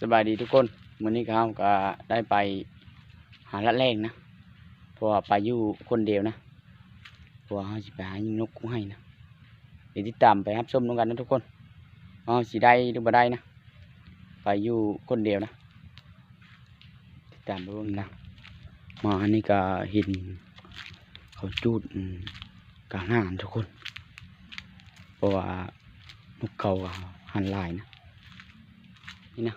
ສະບາຍດີທຸກຄົນ, ມື້ນີ້ເຮົາກໍໄດ້ໄປຫາລັດແລ້ງນະ ເພາະວ່າໄປຢູ່ຄົນດຽວນະ ເພາະວ່າເຮົາຊິໄປຫາຍິງນົກຢູ່ໄຮ່ນະ. ດຽວຕິດຕາມໄປຮັບຊົມນຳກັນນະທຸກຄົນ ວ່າເຮົາຊິໄດ້ຫຼືບໍ່ໄດ້ນະ, ໄປຢູ່ຄົນດຽວນະ. ຕິດຕາມໄປເບິ່ງນະ. ມາອັນນີ້ກໍເຫັນເຂົາຈູດ ອືມ ກາງໜ້ານະທຸກຄົນ ເພາະວ່ານົກເຂົາກໍຫັນຫຼາຍນະ. ນີ້ນະ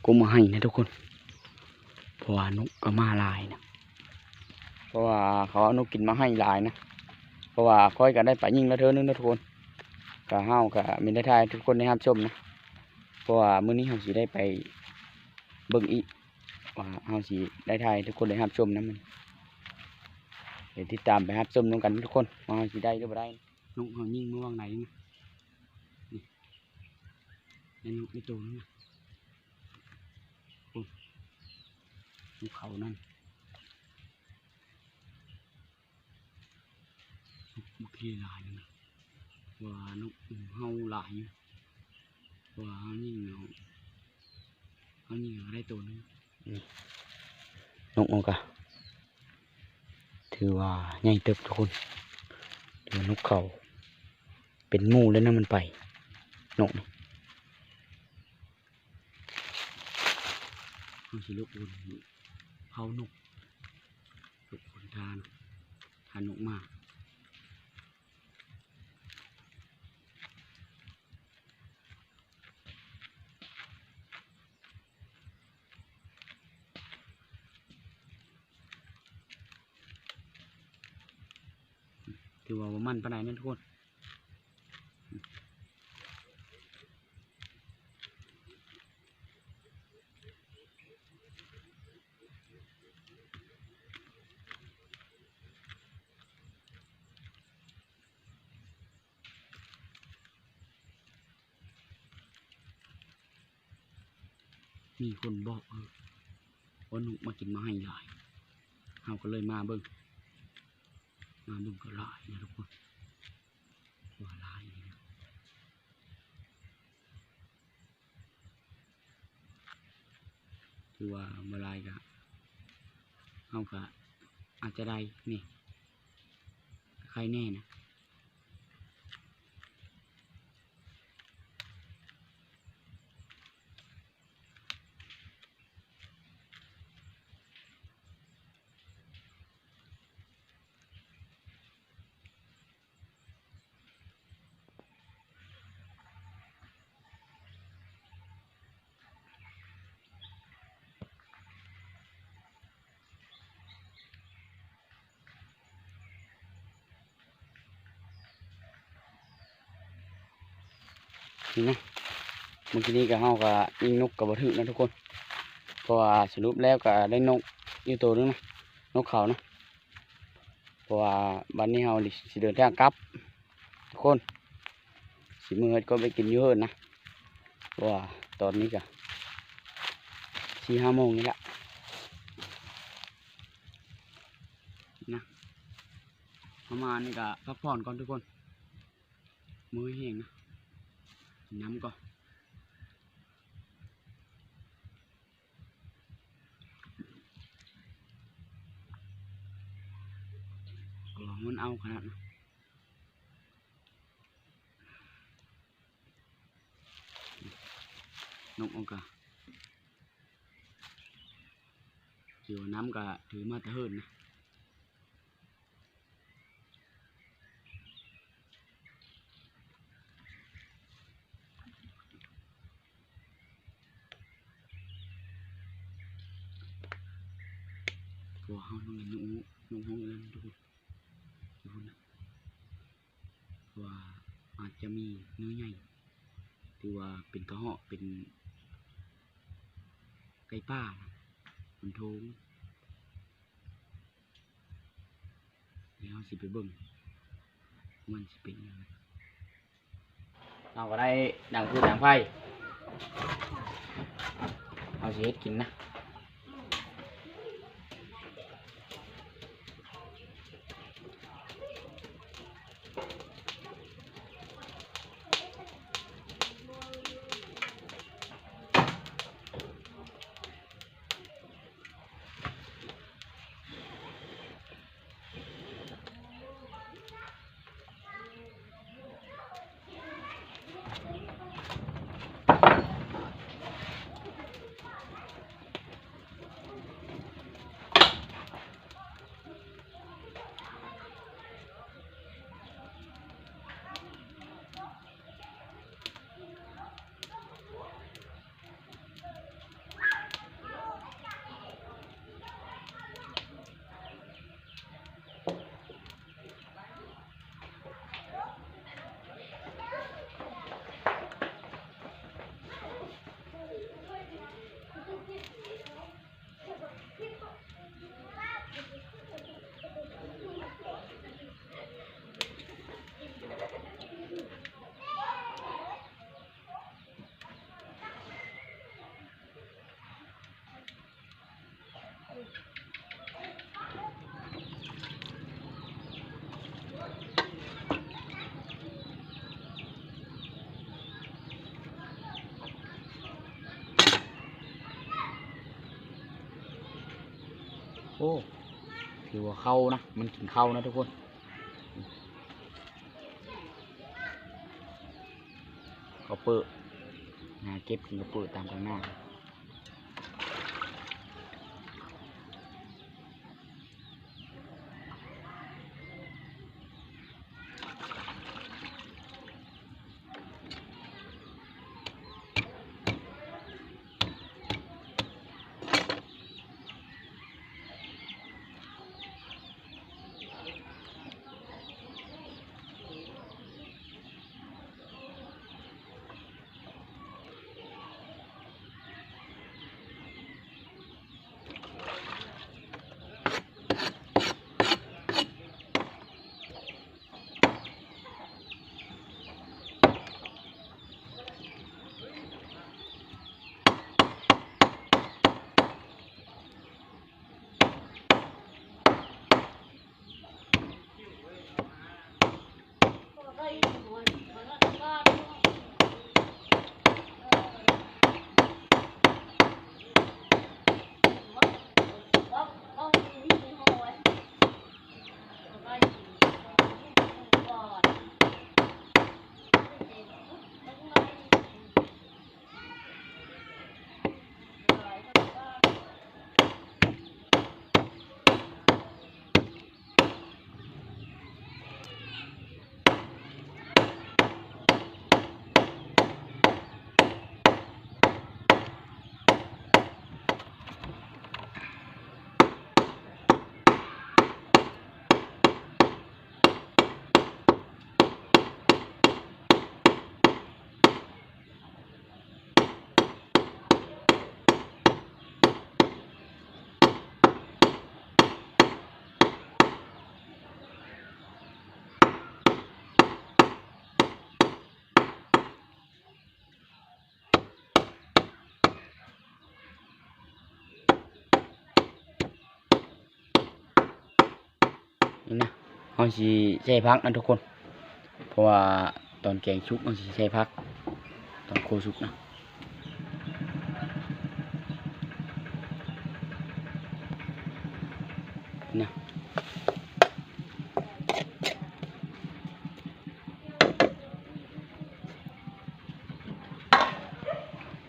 ກົມມາໃຫ້ນະທຸກຄົນ ເພາະວ່ານົກກໍມາຫຼາຍນະ ເພາະວ່າເຂົາເອົານົກກິນມາໃຫ້ຫຼາຍນະ. ເພາະວ່າຂ້ອຍກໍໄດ້ປາຍິງແລ້ວເທື່ອໜຶ່ງນະທຸກຄົນ, ກໍເຮົາກໍມີໄດ້ຖ່າຍໃຫ້ທຸກຄົນໄດ້ຮັບຊົມນະ ເພາະວ່າມື້ນີ້ເຮົາຊິໄດ້ໄປເບິ່ງອີກ ວ່າເຮົາຊິໄດ້ຖ່າຍໃຫ້ທຸກຄົນໄດ້ຮັບຊົມນຳ. ດຽວຕິດຕາມໄປຮັບຊົມນຳກັນທຸກຄົນ ວ່າເຮົາຊິໄດ້ຫຼືບໍ່ໄດ້. ນົກເຮົາຍິງມາຫວ່າງໃດນີ້ ນີ້ ໄດ້ນົກໄດ້ໂຕໜຶ່ງນະ. ໂອ້ ນົກເຂົານັ້ນ ໂອເຄຫຼາຍນະ ວ່ານົກເຮົາຫຼາຍຢູ່ ວ່າເຮົາຍິງເອົາ ເຮົາຍິງເອົາໄດ້ໂຕໜຶ່ງ. ອືມ ນົກເຮົາກະຖືວ່າໃຫຍ່ເຕີບທຸກຄົນ, ຖືວ່ານົກເຂົາເປັນໝູ່ແລ້ວນະ ມັນໄປ ນົກນີ້. ເຮົາຊິລົບຄົນເຝົ້ານົກ ລົບຄົນທ່າ ທ່ານົກມາ. ຖືວ່າບໍ່ໝັ້ນປານໃດນະທຸກຄົນ. ມີຄົນບອກ ເອີ ວ່ານົກມາກິນໝາກໄຮ່ຫຼາຍ ເຮົາກໍເລີຍມາເບິ່ງ ມາເບິ່ງກໍຫຼາຍນະທຸກຄົນ ວ່າຫຼາຍອີ່ຫຼີນະ. ຖືວ່າບໍ່ຫຼາຍກະ ເຮົາກະອາດຈະໄດ້ແດ່ ໄຄແດ່ນະ. ນີ້ນະ ເມື່ອກີ້ນີ້ກະ ເຮົາກະຍິງນົກກະບໍ່ຖືກນະທຸກຄົນ ເພາະວ່າສະຫຼຸບແລ້ວກະໄດ້ນົກຢູ່ໂຕໜຶ່ງນະ ນົກເຂົານະ. ເພາະວ່າບັດນີ້ເຮົາຊິເດີນທາງກັບທຸກຄົນ ຊິເມືອເຮັດກອບເຮັດກິນຢູ່ເຮືອນນະ ເພາະວ່າຕອນນີ້ກະສີ່ຫ້າໂມງນີ້ລະນະ. ເຮົາມານີ້ກະພັກຜ່ອນກ່ອນທຸກຄົນ ເມື່ອຍແຮງນະ ກິນນ້ຳກ່ອນ. ໂອ້ ຮ້ອນອ້າວຂະໜາດນະ ນົກເຮົາກະ ຖືວ່ານ້ຳກະຖືມາແຕ່ເຮືອນນະ. ເພາະວ່າເຮົາຕ້ອງເຫັນນົກ ນົກຮ້ອງຢູ່ນັ້ນທຸກຄົນ ຢູ່ພຸ້ນນະ ເພາະວ່າອາດຈະມີໜ່ວຍໃຫຍ່ ຖືວ່າເປັນກະເຫາະ ເປັນໄກ່ປ່ານະ ມັນໂທງ. ດຽວເຮົາຊິໄປເບິ່ງ ມັນຊິເປັນຫຍັງ. ເຮົາກໍໄດ້ດັງຟືນດັງໄຟ ເຮົາຊິເຮັດກິນນະ. ເ ໂອ້ ຖືວ່າເຂົ້ານະ ມັນກິນເຂົ້ານະທຸກຄົນ. ເຂົ້າເປິ້ ຫາເກັບກິນເຂົ້າເປິ້ຕາມກາງໜ້າ. ນີ້ນະ ເຮົາຊິໃສ່ຜັກນະທຸກຄົນ ເພາະວ່າຕອນແກງສຸກເຮົາຊິໃສ່ຜັກ ຕອນໂຄສຸກນະ ນະ.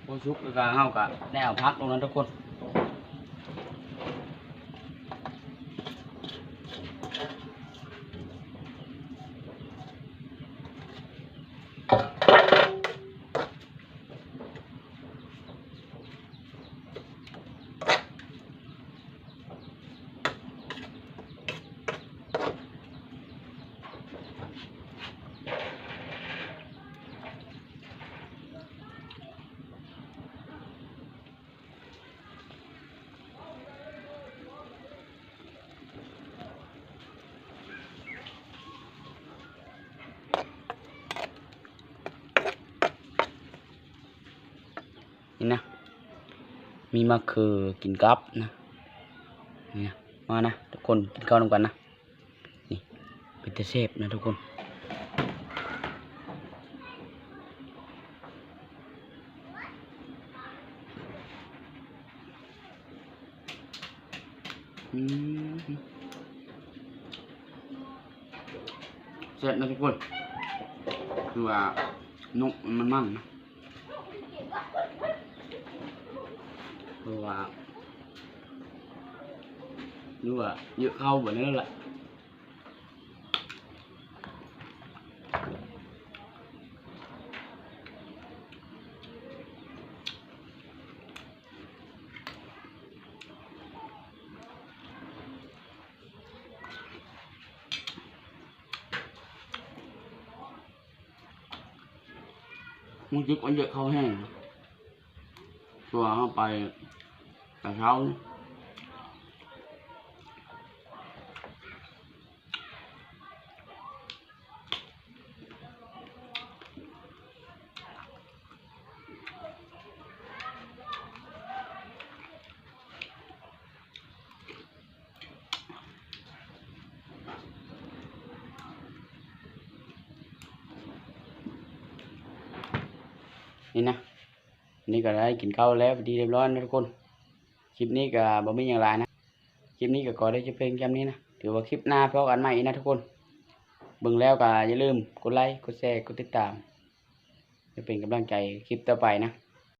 ພໍສຸກແລ້ວກໍເຮົາກໍໄດ້ເອົາຜັກລົງນຳທຸກຄົນ. ນີ້ນະ ມີໝາກເຂືອກິນກັບນະ ນີ້ນະ ມານະ ທຸກຄົນກິນເຂົ້ານຳກັນນະ. ນີ້ເປັນຕາແຊບນະທຸກຄົນ. ອືມ ແຊບນະທຸກຄົນ ຄືວ່ານົກມັນມັນນະ ເພາະວ່າ ຫຼືວ່າເຍາະເຂົ້າບໍ່ແນວນັ້ນລະ. ຮູ້ສຶກວ່າເຍາະເຂົ້າແຮງ ເພາະວ່າເຮົາໄປແຕ່ເຊົ້າ. ນີ້ນະ ນີ້ກໍໄດ້ກິນເຂົ້າແລ້ວເປັນທີ່ຮຽບຮ້ອຍນະທຸກຄົນ. ຄລິບນີ້ກໍບໍ່ມີຫຍັງຫຼາຍນະ ເຈ ຄລິບນີ້ກໍຂໍໄດ້ຈົບພຽງສ່ຳນີ້ນະ ຖືວ່າຄລິບໜ້າພໍ້ກັນໃໝ່ອີກນະທຸກຄົນ. ເບິ່ງແລ້ວກໍຢ່າລືມກົດໄລ ກົດແຊ ກົດຕິດຕາມ ເພື່ອເປັນກຳລັງໃຈຄລິບຕໍ່ໄປນະ.